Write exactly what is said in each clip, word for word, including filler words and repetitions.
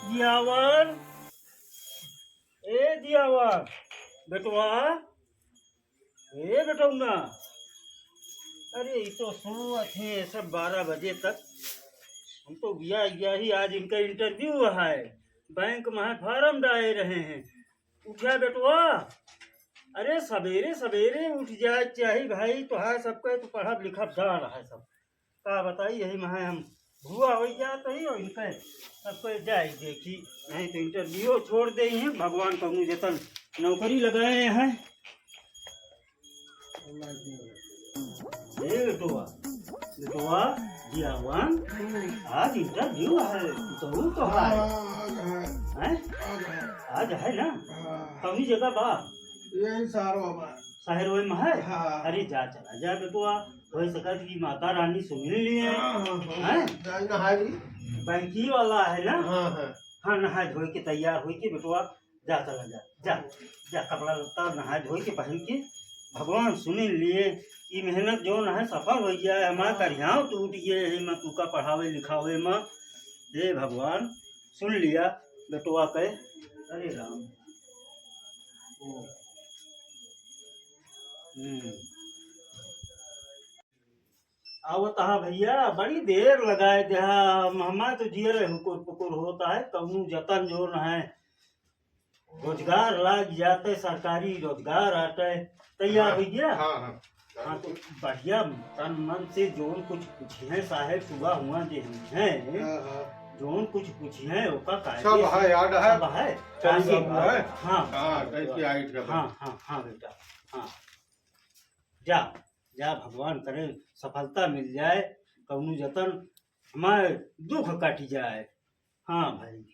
जियावर, ए जियावर, बेटवा, ए बेटौना, अरे, ई तो सोवत हैं सब बारह बजे तक। हम तो गया, गया ही, आज इनका interview है, बैंक में है, form डाले रहे हैं। उठा बेटवा, अरे, सबेरे सबेरे उठ जाए चाही भाई, तोहार सबके तो पढ़ब लिखब जान है सब। का बताई, यही में है हम भुआ होइ जात ही और इनके सबके जाए देखी, नहीं तो interview छोड़ देइहैं। भगवान कौनो जतन नौकरी लगाए हैं। ए बेटवा, बेटवा, जियावन, आज interview है, जरूर तो है। हाँ, आज है। हैं? आज है। आज है ना? हाँ। कौनी जगह बा? यही सारो बा। शहर में है? हाँ। अरे जा, चला जा बेटवा, हो सकत कि माता रानी सुन लिए। हाँ, हाँ, हाँ। हैं? जाए ना, हाय भी। बैंकी वाला है ना? हाँ, हाँ। हाँ, नहाए धोए के तैयार होई के बेटवा, जा चला जा, जा, जा, कपड़ा लत्ता नहाए धोए के पहन के, भगवान सुन लिए, ई मेहनत जौन है सफल होइ जाए, हमार करिहाव टूट गए, यही में तू का पढ़ावे लिखावे में, हे भगवान, सुन लिया बेटवा के। अरे राम। ओ। हम्म। आवत हा भैया, बड़ी देर लगाए देहा, हम, हमार तो जियर हुकुर पुकुर होता है, कौनो जतन जौन है, रोजगार लाग जाते, सरकारी रोजगार आटे, तैयार हाँ, होइ गया। हाँ, हाँ। हाँ, तो बढ़िया तन मन से जौन कुछ पूछिहैं साहेब, सुबह हुआ जे हुइहैं, हाँ, हाँ। जौन कुछ पूछिहैं, ओका कायदे सब से है, याद है। सब है। चल कायदे बाबू है। हाँ, हाँ, हाँ, कैसे बेटवा। आई थे हाँ, हाँ, हाँ बेटा, हाँ। जा, जा, भगवान करे सफलता मिल जाए, कौनो जतन हमार दुख कट जाए। हाँ भाई।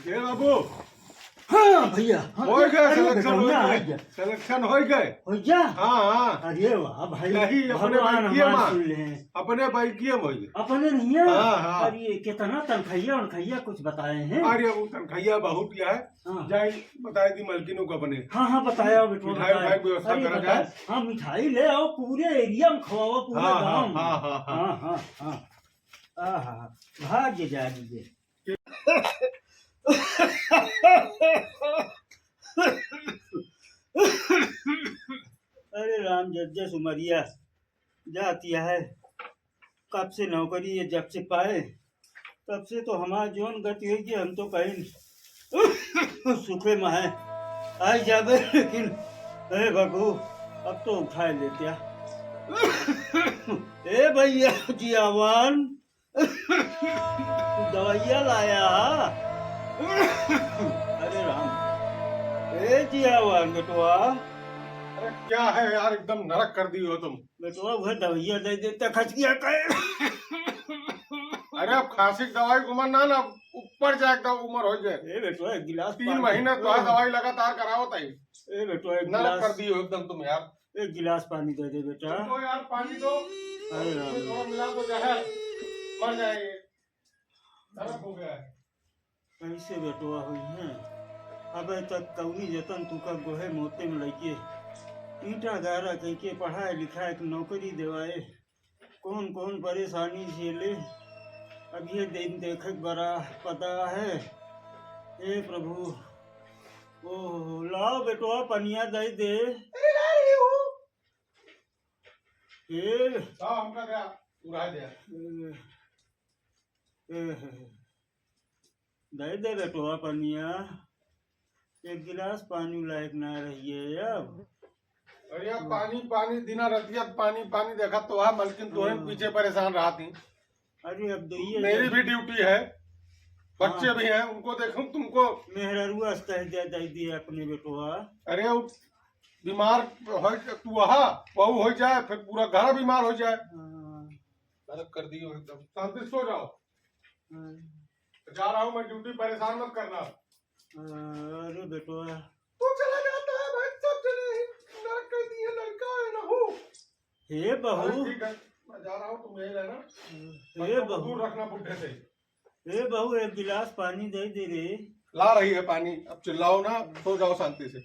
ए बाबू। हाँ भैया, हाँ, होइ गए, अरे selection बेटा, होइ ना गए। आ गया। Selection होइ गए। होइ गया? हाँ, हाँ। अरे वाह भाई, यही अपने भगवान बैंकिया हमार में। सुन ले। अपने बैंकिया में होइ गए। अपने नहीं है? हाँ, हाँ। अरे कितना तनखैया वनखैया कुछ बताए हैं? अरे वो तनखैया बहुत ही है। हाँ। जाई बताई दी मलकिनों को अपने। हाँ, हाँ, बताया बेटवा, मिठाई बताया। उठाई की व्यवस्था अरे करा बताया। जाए। हाँ, मिठाई ले आओ, पूरे area में खवाओ, पूरे हाँ, हाँ, गाँव में। हाँ, हाँ, हाँ। हाँ, हाँ, हाँ। आहा, भाग्य जागी गे। अरे राम, जस जस उमरिया जाती है, कब से नौकरी ये जब से पाए, तब से तो हमार जौन गति होइ कि हम तो कहीं सुखे में है। आई जाबे, लेकिन हे भगू, अब तो उठाए लेत्या। ए भैया जियावन, दवाइया लाया। अरे राम, ए जियावन बेटवा। अरे क्या है यार, एकदम नरक कर दी हो तुम। बेटवा, उहे दवाइया दे देता, खच गया कहे। अरे अब खांसी की दवाई उमर ना, ना ऊपर जाए, एकदम उमर होइ जाए। ए बेटवा, एक गिलास तीन पानी। महीने तो है दवाई लगातार करावत है। ए बेटवा, एक नरक गिलास, कर दी हो एकदम तुम यार। एक गिलास पानी दे दे बेटा। तुमको यार पानी दो। अरे राम। इसमें थोड़ा मिला दो जहर, मर जाएंगे। नरक हो गया है। कैसे बेटवा होइहैं? अबे तक कौनी जतन तू का गोहे मोते में लइके ईंटा गारा कइके पढ़ाए लिखाए के नौकरी देवाए। कौन कौन परेशानी झेले, अब ये दिन देखे के बड़ा पता है। हे प्रभु, ओहो, लाओ बेटवा पनिया दे दे। अरे ला रही हूँ। ए, हाँ, हमका क्या उड़ा दिया? ए, ए, दे दे बेटवा पनिया, एक गिलास पानी लायक ना रहिए अब। अरे अब पानी, पानी, दिना रतिया पानी, पानी देखा तो है, मलकिन तोहन हाँ। पीछे परेशान रहती। अरे अब दइए मेरी दे। भी ड्यूटी है, बच्चे हाँ। भी हैं, उनको देखूं तुमको। मेहरारू अस कह दे, दे दिए अपने बेटवा। अरे वो बीमार हो तू, वहा बहू हो जाए, फिर पूरा घर बीमार हो जाए। हाँ। गलत कर दियो एकदम। शांति से सो जाओ। हाँ। जा रहा हूँ मैं ड्यूटी, परेशान मत करना। अरे बेटवा। तू चला जाता है भाई, सब जने ही नरक कर दिए, लड़का है ना हो। हे बहू। अरे ठीक है, मैं जा रहा हूँ, तुम यहीं रहना। हे बहू। दूर रखना बुढ़े से। हे बहू, एक गिलास पानी दे दे रे। ला रही है पानी, अब चिल्लाओ ना, सो जाओ शांति से।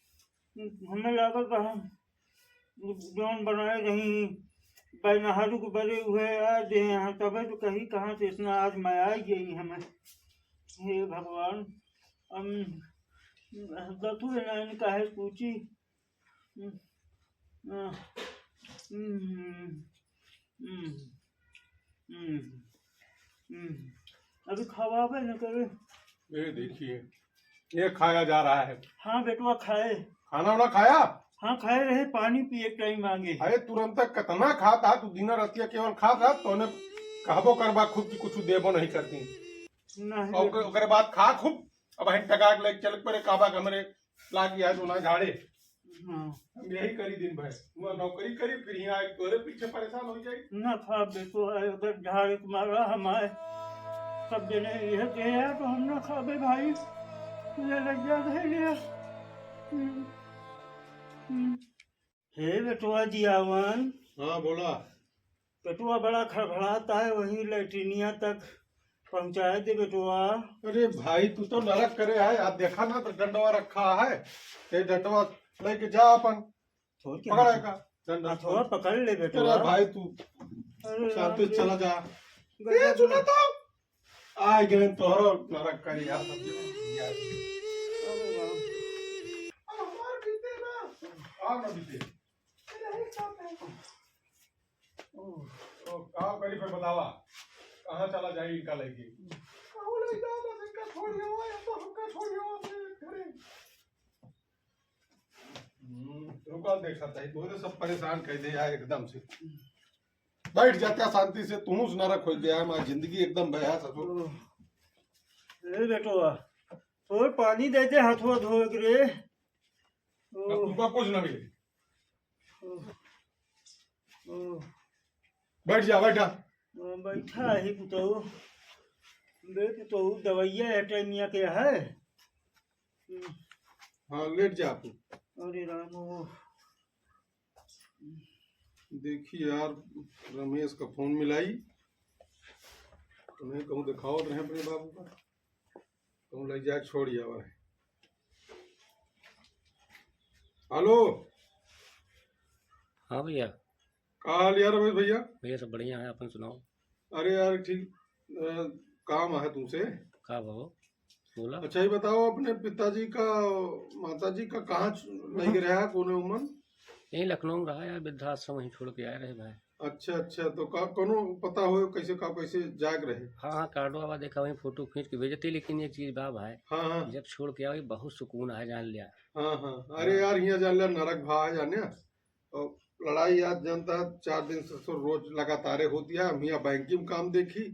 हमें लागत बा हम जौन बनाए रही बैनहारू के बरे उहे आ दे हैं, तबे तो कही कहाँ से इतना आज मैं आ गई हमें। हे भगवान, हम दतुए नाइन काहे पूछी। हम्म, हम्म, हम्म, हम्म, हम्म। अभी खवाबे न करे। ये देखिए, ये खाया जा रहा है। हाँ बेटवा खाए। खाना वाना खाया? हाँ खाए रहे, पानी पिए टाइम मांगे। अरे तुरंत कितना खाता तू, दिन रतिया केवल खाता, तोने कहबो करबा खुद की कुछ देबो नहीं करती। नहीं और ओकर-, बेटवा। ओकरे बाद खा खूब, अब हम टका के लेके चल पड़े, कहबा के हमरे लाग गया है, तो ना झाड़े। हाँ। हम यही करी दिन भर। हुआ नौकरी करी, फिर यहाँ आके तोरे पीछे परेशान हो जाई। ना खाबे तो है, अगर झाड़े के मारा हम आए, सब जने यह कहे हैं, तो हम ना खाबे भाई। ले लग जा, ले लिया। हम्म, हम्म। हे बेटवा जियावन। हाँ, बोला। बेटवा बड़ा खड़खड़ाता है, वहीं लैट्रिनिया तक पहुँचाए दे बेटवा। अरे भाई, तू तो नरक करे है, आज देखा ना तो डंडवा रखा है, ये डंडवा लेके जा अपन। छोड़ के पकड़ हाथ, का डंडा। हाथवा पकड़ ले बेटवा। अरे भाई, तू अरे शांति राम से रे। चला जा। गजब ये सुना ना। तो, आ गए तोहरो नरक करे यार, सब जने। अरे राम। अब हमार बीते ना। और ना बीते। ओ, का करी फिर बतावा, कहाँ चला जाई इनका लेके? कहूँ ले जाओ, बस इनका छोड़ जाओ, या तो हमका छोड़ जाओ अपने घरे। हम्म, रुका, देखा था, तोरे सब परेशान कर दे यार एकदम से। बैठ जाता शांति से, तू उस नरक हो गया है, हमारी जिंदगी एकदम बया ससुर। ए बेटवा, थोड़ पानी दे दे, हाथवा धोए के रे। ओ। अब तुमको कुछ ना मिले। ओ। ओ। बैठ जा, बैठा। ओ, बैठा ही पुतहु। बे पुतहु, दवाइया है टाइमिया के है। हम्म। हाँ, लेट जा आप। अरे राम, ओ। देखी यार, रमेश का फोन मिलाई, उन्हें कहूँ दिखावत रहे अपने बाबू का। कहूँ लग जाए, छोड़ आवा है। हेलो। हाँ भैया। का हाल यार रमेश भैया? भैया सब बढ़िया है, अपन सुनाओ। अरे यार ठीक, अ, काम है तुमसे। का बाबू? बोला। अच्छा ये बताओ, अपने पिताजी का, माताजी का कहाँ च-, लेके रहा, कौन है उमन? यहीं लखनऊ में रहा यार, वृद्धाश्रम वहीं छोड़ के आए रहे भाई। अच्छा, अच्छा, तो का, कोनो पता हो कैसे का, कैसे जाए के रहे? हाँ, हाँ, कार्डवा बा, देखा, वहीं फोटो खींच के भेजती, लेकिन एक चीज बा भाई, हाँ, हाँ। जब छोड़ के आओ, बहुत सुकून आ, जान लिया। हाँ, हाँ, अरे हाँ। यार, हियाँ जान लिया, नरक भा है, जाने। और लड़ाई आज जानता है, चार दिन से ससुर रोज लगातार होती है। हम हियाँ बैंक में काम देखी,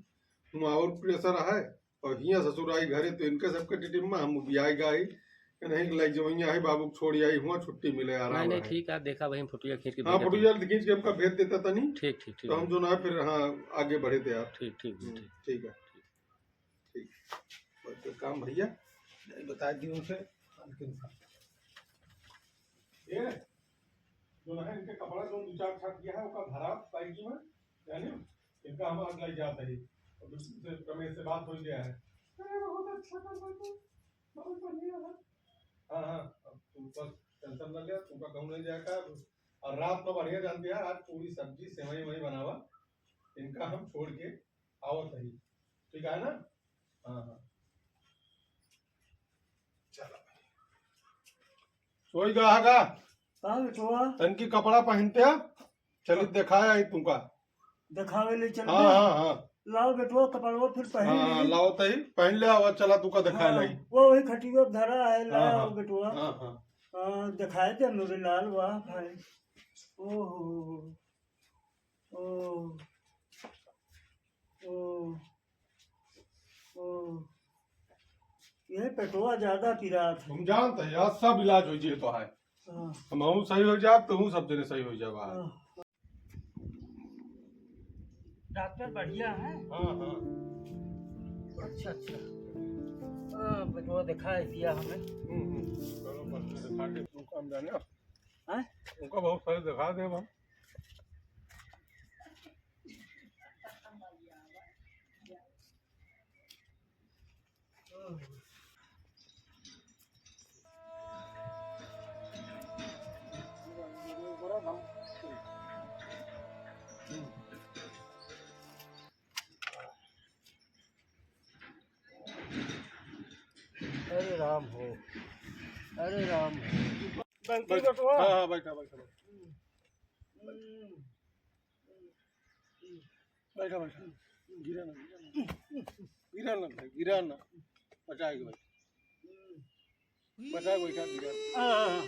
हुआँ और प्रेशर है, और हियाँ ससुर आई घरे तो इनके सबके टिटिम्मा हम उबियाई गाई कि नहीं, लाइक जो हियाँ है बाबू के छोड़ी आई, हुआँ छुट्टी मिले, आराम नहीं, नहीं, रहे। ठीक है, देखा वही फोटोया खींच के हाँ, भेज देते। फोटोया खींच के हमका भेज देता तनी, ठीक, ठीक, ठीक तो हम है। जो ना फिर, हाँ, आगे बढ़े थे आप। ठीक, ठीक, हम्म, ठीक। ठीक है, ठीक। बस तो काम भैया, बता दी उनसे। ये जो है, इनके कपड़ा जो दो चार छाट गया है, ओका धरा साइकिल में, जाने, इनका हम आज ले जाते ही। और दूसरे से, रमेश से बात हो गया है। अरे, बहुत अच्छा कर रहे थे, बहुत बढ़िया है। हाँ, हाँ, अब तुम बस टेंशन न ले, तुमका कहूँ नहीं जाएगा। और रात में बढ़िया जानती है, आज पूरी सब्जी सेवई वही बनावा, इनका हम छोड़ के आवत ही, ठीक है ना? हाँ, हाँ। चलो। सोई गा, हाँ गा। का बेटवा? तनकी कपड़ा पहनते हैं, चली दिखाया ही तुमका। दिखावे ले चल हाँ, दे। हाँ, हाँ। लाओ बेटवा, कपड़वा फिर पहन हाँ, ली। लाओ तही, पहन ले, आवा, चला तुमका दिखाए हाँ, लाई। वो वही खटिया धरा है, हाँ, लाओ हाँ। बेटवा। हाँ, हाँ। हाँ, दिखाए दे मेरे लाल, वाह भाई। ओहो, ओ, ओ, ओ, ये पेटवा ज्यादा पिरात है। हम जानते हैं यार, सब इलाज हो जाए तो है। हाँ। हम, हम सही हो जाए तो हम सब जने सही हो जाए बाहर। हाँ। डॉक्टर बढ़िया है? हाँ, हाँ। अच्छा, अच्छा। हाँ, पेटवा दिखा दिया हमें। हम्म, हम्म। चलो, बस दिखा के तुमको हम जाने। हैं? उनका बहुत सारे दिखा दे हम। अरे राम हो, अरे राम हो। बैठ, हाँ, हाँ, बैठा, बैठा, बैठा। हम्म। बैठा, बैठा। गिरा ना, गिरा ना। गिरा ना भाई, गिरा ना। बचा के बैठा। बचा के बैठा, गिरा। हाँ, हाँ।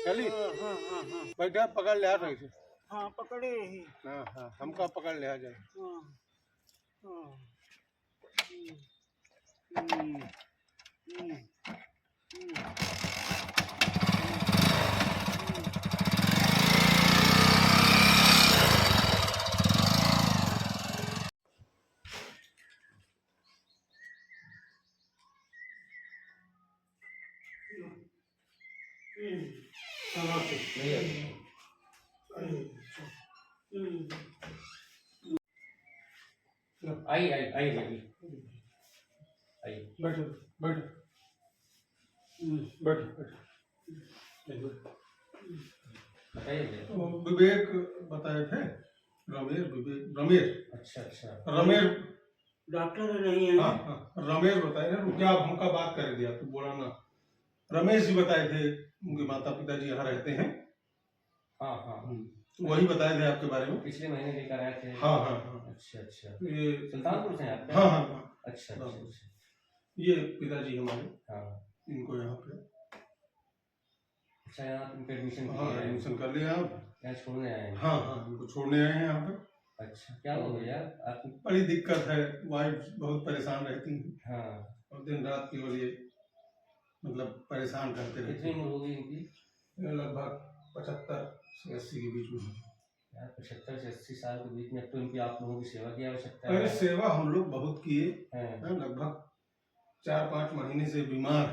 चली? हाँ, हाँ, हाँ, हाँ। बैठा, पकड़ ले हाथ ऐसे। हाँ, पकड़े ही। हाँ, हाँ, हमका पकड़ ले आ जाए। हाँ, हाँ। हम्म। हम्म। हम्म। हम्म। हम्म। नहीं है। हम्म। आई, आई, आई, आई। आई। बैठो, बैठो। हम्म, बैठो, बैठो। बताइए भैया। वो विवेक बताए थे, रमेश, विवेक, रमेश। अच्छा, अच्छा। रमेश। डॉक्टर नहीं है। हाँ, हाँ, रमेश बताए थे, रुक जा, अब हमका बात करे दिया, तू बोला ना। रमेश जी बताए थे, उनके माता पिता जी यहाँ रहते हैं। हाँ, हाँ। हम्म, तो वही बताए थे आपके बारे में। पिछले महीने लेकर आए थे। हाँ, हाँ, हाँ। अच्छा, अच्छा। तो ये सुल्तानपुर से हैं आप? हाँ, हाँ, हाँ। अच्छा, अच्छा, सुल्तानपुर। अच्छा। ये पिताजी हमारे, हाँ। इनको यहाँ पे। अच्छा, यहाँ आप इनका एडमिशन हाँ, किए हैं? एडमिशन कर लिया आप। यहाँ छोड़ने आए हैं? हाँ, हाँ, इनको छोड़ने आए हैं यहाँ पे। अच्छा, क्या हो गया आपको? बड़ी दिक्कत है, वाइफ बहुत परेशान रहती हैं। हाँ। और दिन रात केवल ये, मतलब, परेशान करते रहते हैं। कितनी उम्र होगी इनकी? ये लगभग पचहत्तर से अस्सी के बीच में है। यार, पचहत्तर से अस्सी साल के बीच में तो इनकी आप लोगों की सेवा की आवश्यकता है। अरे, सेवा हम लोग बहुत किए हैं। हाँ। हैं, लगभग चार पाँच महीने से बीमार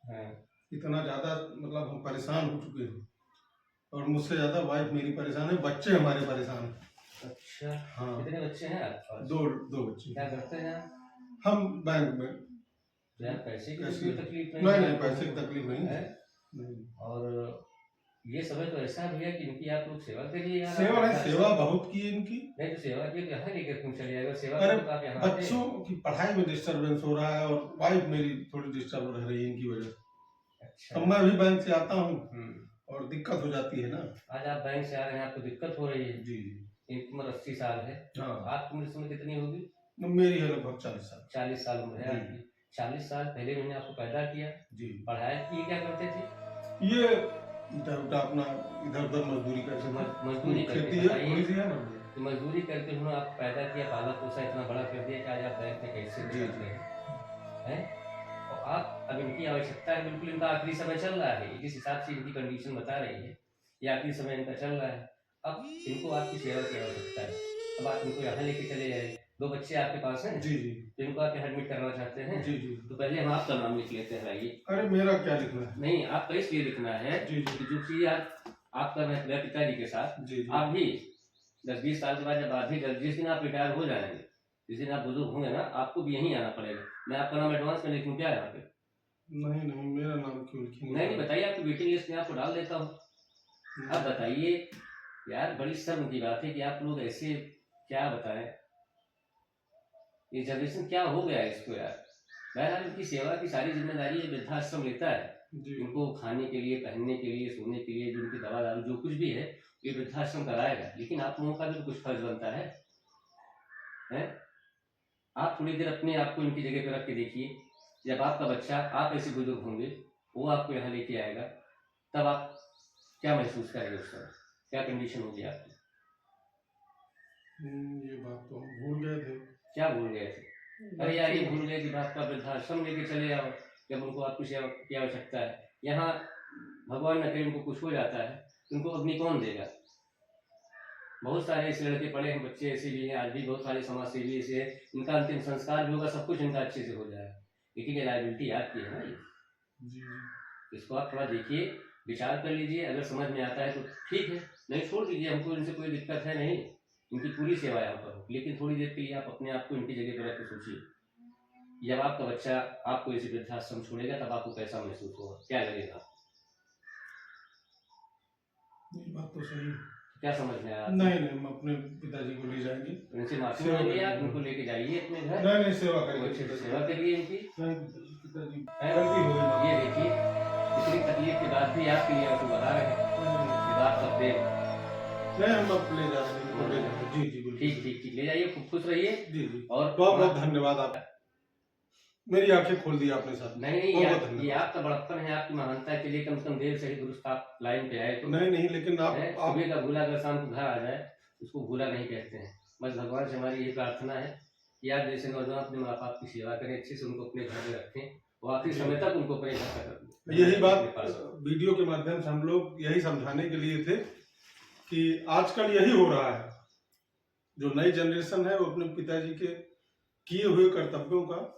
है। हाँ। इतना ज्यादा, मतलब, हम परेशान हो चुके हैं। और मुझसे ज्यादा वाइफ मेरी परेशान है, बच्चे हमारे परेशान हैं। अच्छा। हाँ। कितने बच्चे हैं आपके पास? दो, दो बच्चे। क्या करते हैं आप? हम बैंक में। तो यार, पैसे की कोई तकलीफ नहीं है आपको? नहीं, नहीं, पैसे की तकलीफ नहीं है। नहीं। और ये समय तो ऐसा है भैया कि इनकी आप लोग सेवा करिए यार, सेवा नहीं, सेवा बहुत की है इनकी। नहीं तो सेवा की, यहाँ लेकर क्यों चले जाएगा? सेवा अरे, तो आप यहाँ आते हैं। बच्चों की पढ़ाई में डिस्टरबेंस हो रहा है और वाइफ मेरी थोड़ी डिस्टर्ब रह रही है इनकी वजह से। अच्छा। अब मैं भी बैंक से आता हूँ हम्म। और दिक्कत हो जाती है ना। आज आप बैंक से आ रहे हैं, आपको दिक्कत हो रही है। जी, जी। इनकी उम्र अस्सी साल है। हाँ। आपकी उम्र इस समय कितनी होगी? मेरी है लगभग चालीस साल। चालीस साल उम्र है जी। आपकी। चालीस साल पहले इन्होंने आपको पैदा किया, जी। पढ़ाया, ये क्या करते थे? ये इधर उधर अपना, इधर उधर मजदूरी करते थे। मज-, मजदूरी करके, खेती है, बताइए। थोड़ी सी है ना। तो मजदूरी करके उन्होंने आपको पैदा किया, पाला पोसा, इतना बड़ा कर दिया कि आज आप बैंक में कैशियर जी, बैठे जी। हैं? हैं? और आप, अब इनकी आवश्यकता है, बिल्कुल इनका आखिरी समय चल रहा है, जिस हिसाब से इनकी condition बता रही है, ये आखिरी समय इनका चल रहा है। अब इनको आपकी सेवा की आवश्यकता है। अब आप इनको यहाँ लेके चले आए, दो बच्चे आपके पास हैं, जी, जी। तो इनको आप यहाँ admit करना चाहते हैं, जी, जी। तो पहले हम आपका नाम लिख लेते हैं, आइए। अरे, मेरा क्या लिखना है? नहीं, आपका इसलिए लिखना है जी, जी। कि जो चीज़ आप, आप कर रहे हैं अपने पिताजी के साथ, जी, जी। आप भी दस बीस साल के बाद जब आप भी, जिस दिन आप retire हो जाएंगे, जिस दिन आप बुजुर्ग होंगे ना, आपको भी यहीं आना पड़ेगा। मैं आपका नाम advance में लिखूँ क्या यहाँ पे? नहीं, नहीं, मेरा नाम क्यों लिखेंगे? नहीं, नहीं, बताइए, आपकी waiting list में आपको डाल देता हूँ। नहीं। अब बताइए यार, बड़ी शर्म की बात है कि आप लोग ऐसे, क्या बताएं, ये generation क्या हो गया है इसको यार। बहरहाल, इनकी सेवा की सारी जिम्मेदारी ये वृद्धाश्रम लेता है। जी। इनको खाने के लिए, पहनने के लिए, सोने के लिए, जो उनकी दवा दारू, जो कुछ भी है, ये वृद्धाश्रम कराएगा। लेकिन आप लोगों का भी तो कुछ फर्ज बनता है, हैं? आप थोड़ी देर अपने आप को इनकी जगह पे रख के देखिए, जब आपका बच्चा, आप ऐसे बुजुर्ग होंगे, वो आपको यहाँ लेके आएगा, तब आप क्या महसूस करेंगे उस समय? क्या condition होगी आपकी? हम्म, ये बात तो हम भूल गए थे। क्या भूल गए थे? अरे यार, ये भूल गए कि बाप का वृद्धाश्रम लेके चले आओ, जब उनको आपकी सेवा की आवश्यकता है। यहाँ भगवान न करे उनको कुछ हो जाता है, तो उनको अग्नि कौन देगा? बहुत सारे ऐसे लड़के पड़े हैं, बच्चे ऐसे भी हैं, आज भी बहुत सारे समाज सेवी ऐसे हैं, इनका अंतिम संस्कार भी होगा, सब कुछ इनका अच्छे से हो जाएगा, लेकिन ये liability आपकी है ना ये। जी, जी। इसको आप थोड़ा देखिए, विचार कर लीजिए, अगर समझ में आता है तो ठीक है, नहीं छोड़ दीजिए, हमको इनसे कोई दिक्कत है नहीं, इनकी पूरी सेवा यहाँ पर हो, लेकिन थोड़ी देर के लिए आप अपने आप को इनकी जगह पर रख के सोचिए, जब आपका बच्चा आपको इस वृद्धाश्रम छोड़ेगा तब आपको कैसा महसूस होगा, क्या लगेगा आपको? ये बात तो सही है। क्या समझ में आया आपको? नहीं, नहीं, हम अपने पिताजी को ले जाएंगे। उनसे माफी सेवा मांगिए आप, करेंगे। उनको लेके जाइए अपने घर। नहीं, नहीं, सेवा वो करेंगे अच्छे से पिताजी। सेवा करिए इनकी। नहीं, पिताजी, हैं? गलती हो गई। ये देखिए, इतनी तकलीफ के बाद भी आपके लिए आंसू बहा रहे हैं। नहीं, नहीं। ये बात सब देख। नहीं, हम अब ले जा रहे हैं, इनको ले जाएंगे। जी, जी, बिल्कुल। ठीक, ठीक, ठीक, ले जाइए, खूब खुश रहिए। जी, जी। और बहुत, बहुत धन्यवाद आप। मेरी आंखें खोल दी आपने सर। नहीं, नहीं, बहुत ये बहुत आप, ये धन्यवाद। आपका बड़प्पन है, आपकी महानता के लिए कम से कम देर से ही दुरुस्त आप line पे आए तो। नहीं, नहीं, लेकिन आप, हैं, आप सुबह का भूला अगर शाम को घर आ जाए, उसको भूला नहीं कहते हैं। बस भगवान से हमारी ये प्रार्थना है कि आप जैसे नौजवान अपने माँ बाप की सेवा करें, अच्छे से उनको अपने घर में रखें और आखिर जी। समय तक उनको अपने घर तक रखें। यही बात अपने पास। Video के माध्यम से हम लोग यही समझाने के लिए थे कि आजकल यही हो रहा है। जो नई generation है, वो अपने पिताजी के किए हुए कर्तव्यों का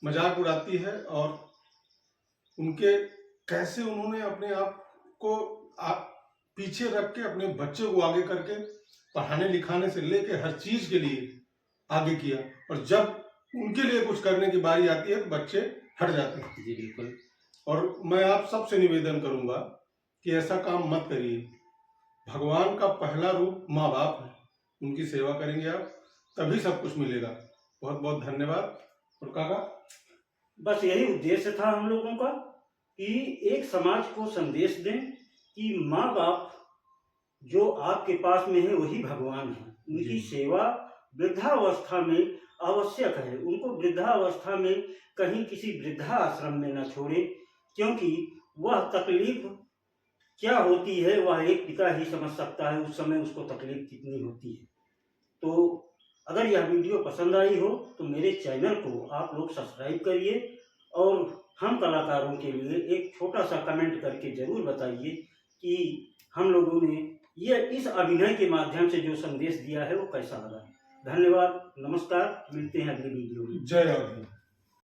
मजाक उड़ाती है और उनके, कैसे उन्होंने अपने आप को आ-, पीछे रख के अपने बच्चे को आगे करके पढ़ाने लिखाने से लेके हर चीज के लिए आगे किया, और जब उनके लिए कुछ करने की बारी आती है तो बच्चे हट जाते हैं। जी, बिल्कुल। और मैं आप सबसे निवेदन करूंगा कि ऐसा काम मत करिए। भगवान का पहला रूप माँ बाप है, उनकी सेवा करेंगे आप, तभी सब कुछ मिलेगा। बहुत बहुत धन्यवाद। और काका? बस यही उद्देश्य था हम लोगों का कि एक समाज को संदेश दें कि माँ बाप जो आपके पास में है वही भगवान है। उनकी जी। सेवा वृद्धावस्था में आवश्यक है। उनको वृद्धावस्था में कहीं किसी वृद्धाश्रम में न छोड़ें, क्योंकि वह तकलीफ क्या होती है, वह एक पिता ही समझ सकता है, उस समय उसको तकलीफ कितनी होती है। तो अगर यह video पसंद आई हो तो मेरे channel को आप लोग subscribe करिए और हम कलाकारों के लिए एक छोटा सा comment करके जरूर बताइए कि हम लोगों ने ये इस अभिनय के माध्यम से जो संदेश दिया है वो कैसा लगा। धन्यवाद, नमस्कार, मिलते हैं अगली video में। जय राधे।